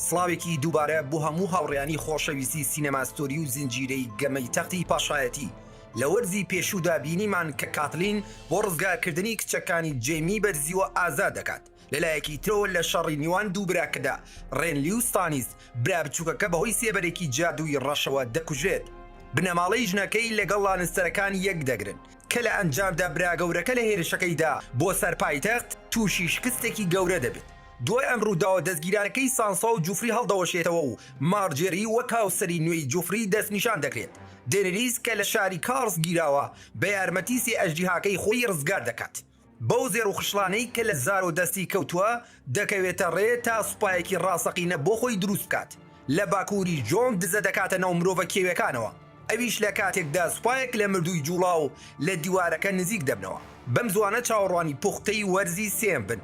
سڵاوێکی دووبارە بۆ هەموو هاوڕێیانی خۆشەویستی سینەما ستۆری و زنجیرەی گەمەی تەختی پاشایەتی. لە وەرزی پێشوودا بینیمان کە کاتلین بۆ ڕزگارکردنی کچەکانی جەیمی بەرزیوە ئازاد دەکات. لەلایەکی ترەوە لە شەڕی نیوان دوو براکەدا ڕێنلی و ستانیس برا بچووکەکە بەهۆی سێبەرێکی جادووی ڕەشەوە دەکوژرێت. بنەماڵەی ژنەکەی لەگەڵ لانستەرەکان یەک دەگرن کە لە ئەنجامدا برا گەورەکە لە هێرشەکەیدا بۆ سەر پایتەخت تووشی شکستێکی گەورە دەبێت. دوای ئەم ڕووداوە دەستگیرانەکەی سانسا و جوفری هەڵدەوەشێتەوە و مارجێری وەک هاوسەری نوێی جوفری دەستنیشان دەکرێت. دێنریس کە لە شاری کارس گیراوە بە یارمەتی سێ ئەژدیهاکەی خۆی ڕزگار دەکات. بەو زێڕ و خشڵانەی کە لە زارۆ دەستی کەوتووە دەکەوێتە ڕێ تا سوپایەکی ڕاستەقینە بۆ خۆی دروست بکات. لە باکووری جۆن دزە دەکاتە ناو مرۆڤە کێویەکانەوە، ئەویش لە کاتێکدا سوپایەک لە مردووی جوڵاو لە دیوارەکە نزیک دەبنەوە. بەم زووانە چاوەڕوانی پوختەی وەرزی سێیەم بن.